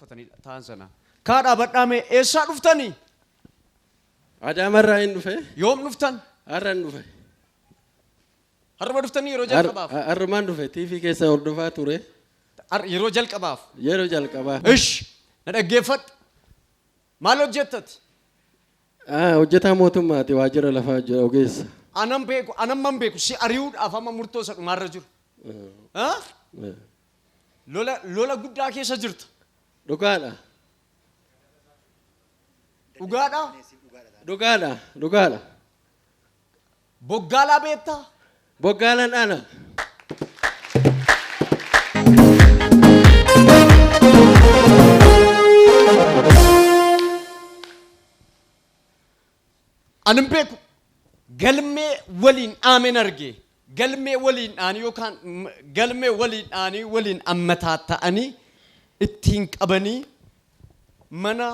uffatanii ta'an sana. Kaa dhaabadhaa mee eessaa dhuftanii? Adaamarraa hin dhufe. Yoom dhuftan? Har'a hin dhufe. Har'uma dhuftanii yeroo jalqabaaf? Har'umaan dhufe. TV keessa hordofaa ture. Yeroo jalqabaaf? Yeroo jalqabaa. Ish! Na dhaggeeffadhu. Maal hojjettati? Hojjetaa mootummaati waajjira lafaa ogeessa. Anan beeku, anan man beeku si ari'uudhaaf amma murtoo isa dhumaarra jiru. Lola lola guddaa keessa jirta. Dhugaadha. Dhugaadha? Dhugaadha. Dhugaadha. Boggaalaa beektaa? Boggaalaan ana. Ani hin beeku. Galmee waliin dhaamen arge. Galmee waliin dhaanii yookaan galmee waliin dhaanii waliin ammataatta'anii ittiin qabanii mana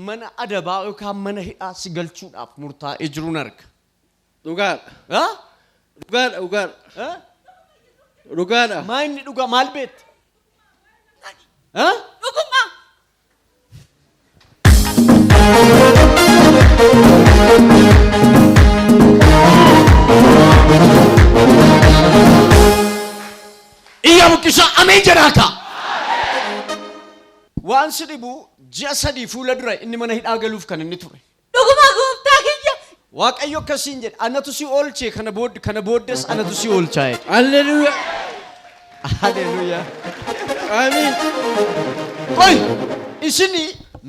mana adabaa yookaan mana hidhaa si galchuudhaaf murtaa'ee jiruun arga. Dhugaadha. Ha? Dhugaadha dhugaadha. Ha? Dhugaadha. Maa inni dhugaa maal beekta? Ha? Dhuguma. Iyya buqqisaa ameen jedhaa kaa. Waan si dhibu ji'a 3 fuula dura inni mana hidhaa galuuf kan inni ture. Dhuguma gooftaa kiyya. Waaqayyo akkasiin jedhe anatu si oolche kana boodd kana booddes anatu si oolchaa jedhe. Hallelujah. Haleluuyaa. Amiin. Qoy isini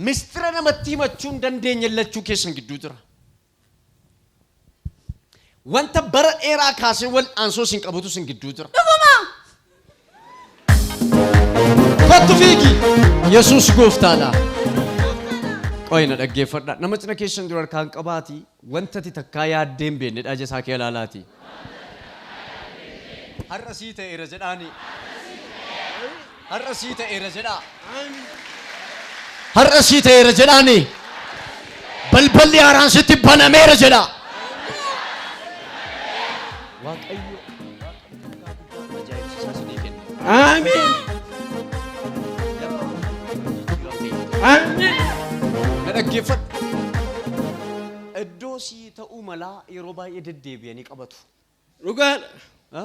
mistira namatti himachuu hin dandeenye lachuu keessan gidduu jira. Wanta bara dheeraa kaasee wal aansoo isin qabutu isin gidduu jira. Dhuguma. Kottu fiigi. Yesuus gooftaadha. Qoy na dhaggeeffadha. Nama cina keessan jiru harkaan qabaati. Wanta ati takkaa yaaddee hin beekne dha ija isaa kee ilaalaati. Har'a sii ta'eera jedhaani. Har'a sii ta'eera jedhaa. Har'a sii ta'eera jedhaani. Balballi haaraan sitti banameera jedhaa. Waaqayyo Waaqa guddaa ajaa'ibsiisaa isinii kenne. Amiin. Amiin. Na dhaggeeffadhu. Iddoo sii ta'uu malaa yeroo baay'ee deddeebi'anii qabatu. Dhugaadha. Ha?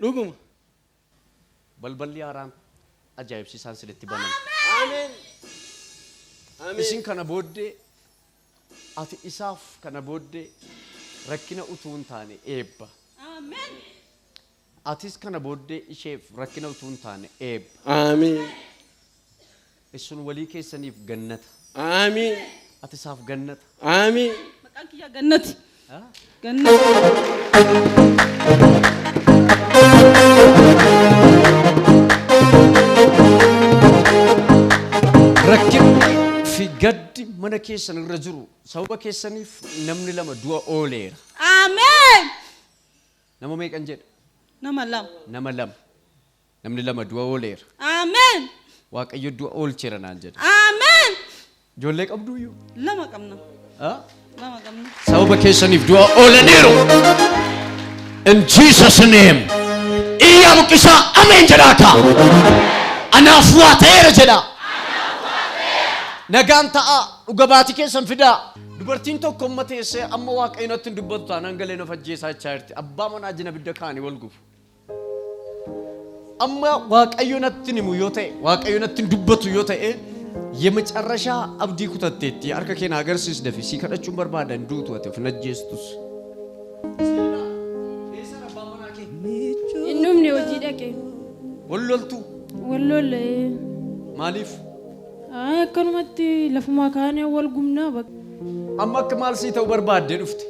Dhuguma. Balballi haaraan ajaa'ibsiisaan sinitti baname. Ameen. Ameen. Isin kana booddee ati isaaf kana booddee rakkina utuu hin taane eebba. Ameen. Atis kana booddee isheef rakkina utuu hin taane eebba. Ameen. Isin walii keessaniif gannata. Ameen. Ati isaaf gannata. Ameen. Maqaan kiyya Gannati. Gannati. Rakkinni fi gaddi mana keessan irra jiru sababa keessaniif namni lama du'a ooleera. Ameen. Nama meeqan jedha? Nama lama. Nama lama. Namni lama du'a ooleera. Ameen. Waaqayyo du'a oolcheera naan jedhe. Ameen. Ijoollee qabduuyyuu? Lama qabna. Ah? Lama qabna. Sababa keessaniif du'a oolaniiru. In Jesus name. Iyyaa buqqisaa ameen jedhaa kaa. Anaaf waa ta'eera jedhaa. Nagaan ta'aa dhuga baatii keessan fidaa. Dubartiin tokko amma teessee amma waaqayyo natti hin dubbatu taanaan galee of ajjeesaa jechaa jirti. Abbaa manaa wajjin abidda kaa'anii wal gubu. Amma Waaqayyo natti hin himu yoo ta'e, Waaqayyo natti hin dubbatu yoo ta'e, yemecarrashaa abdii kutatteetti harka kee na agarsiis dafi sii kadhachuun barbaada hin duutu ati of hin ajjeestus. Hin dhumne hojii dhaqe. Wal loltuu? Wal lolle. Maaliif? Ay akkanumatti lafumaa kaanee wal gubnaa bakka. Amma akka maal sii ta'u barbaaddee dhufte?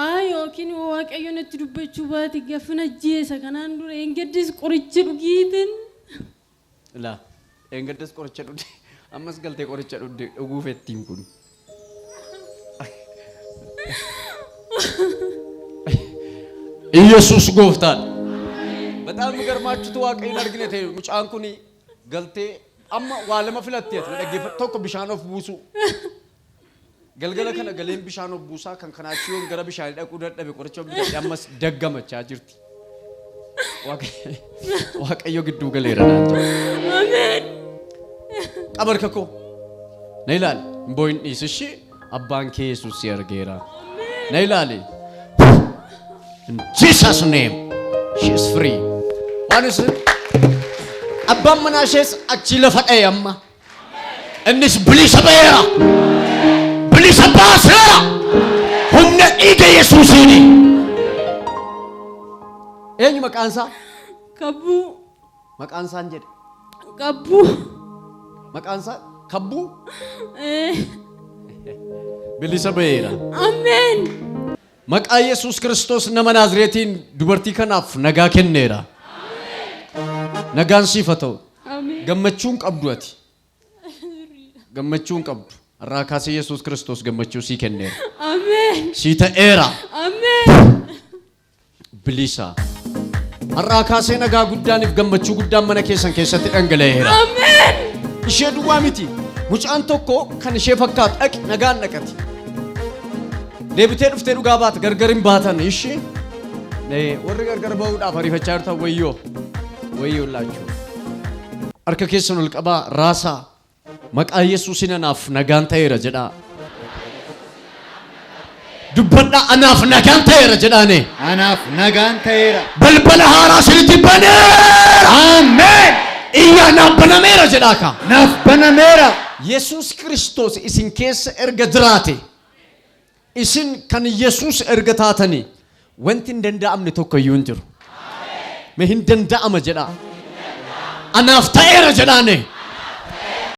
Ayi yookiin yoo Waaqayyo natti dubbachuu baate gaffin ajjeesa kanaan dura eengaddis qoricha dhugiitin. Ilaa eengaddas qoricha dhugde ammas galtee qoricha dhugde dhuguu fettiin kun. Iyyasuus gooftaadha. Bexaam migarmaachutu waaqayyoon argine ta'e mucaan kun galtee amma waa lama filatte ati na dhaggeeffadhu tokko bishaan of buusuu. Galgala kana galeen bishaan of buusaa kan kanaa achi yoon gara bishaanii dhaquu dadhabe qoricha of bitadhe ammas daggamachaa jirti. Waaqayyo gidduu galeera naan jedhe. Ameen. Qaba harka koo. Na ilaali. Hin boo'in, dhiisi ishii. Abbaan kee Yesuus si argeera. Na ilaali. In Jesus' name. She is free. Waan isin abbaan manaa ishees achi lafa dha'e amma. Innis bilisa ba'eera. Bilisa baaseera. Humna dhiiga Yesuusiini. Eenyu maqaan isaa? Kabbuu. Maqaan isaan jedhe. Kabbuu. Maqaan isaa Kabbuu. Eh. Bilisa ba'eera. Ameen. Maqaa Yesuus Kiristoos nama Naazreetiin dubartii kanaaf nagaa kenneera. Nagaan siif haa ta'u. Ameen. Gammachuun qabdu ati. Gammachuun qabdu. Har'aa kaasee Yesuus Kiristoos gammachuu sii kenneera. Ameen. Sii ta'eera. Ameen. Bilisa. Har'aa kaasee nagaa guddaaniif gammachuu guddaan mana keessan keessatti dhangala'eera. Ameen. Ishee duwwaa miti. Mucaan tokko kan ishee fakkaatu dhaqi, nagaan dhaqati. Deebitee dhuftee dhugaa baata, gargar hin baatan ishee. Warri gargar ba'uudhaaf ariifachaa jirtan, wayyoo. Wayyoo laachuu. Harka keessan ol qabaa, raasaa. Maqaa Yesuusin anaaf nagaan ta'eera jedhaa. Dubbadhaa, anaaf nagaan ta'eera jedhaane. Anaaf nagaan ta'eera. Balbala haaraa isinitti baneera. Ameen. Iyyaa, naaf banameera jedhaa kaa. Naaf banameera. Yesuus Kiristoos isin keessa erga jiraate, isin kan Yesuus erga taatanii, wanti hin danda'amne tokko iyyuu hin jiru. Mee hin danda'ama jedhaa. Anaaf ta'eera jedhaane.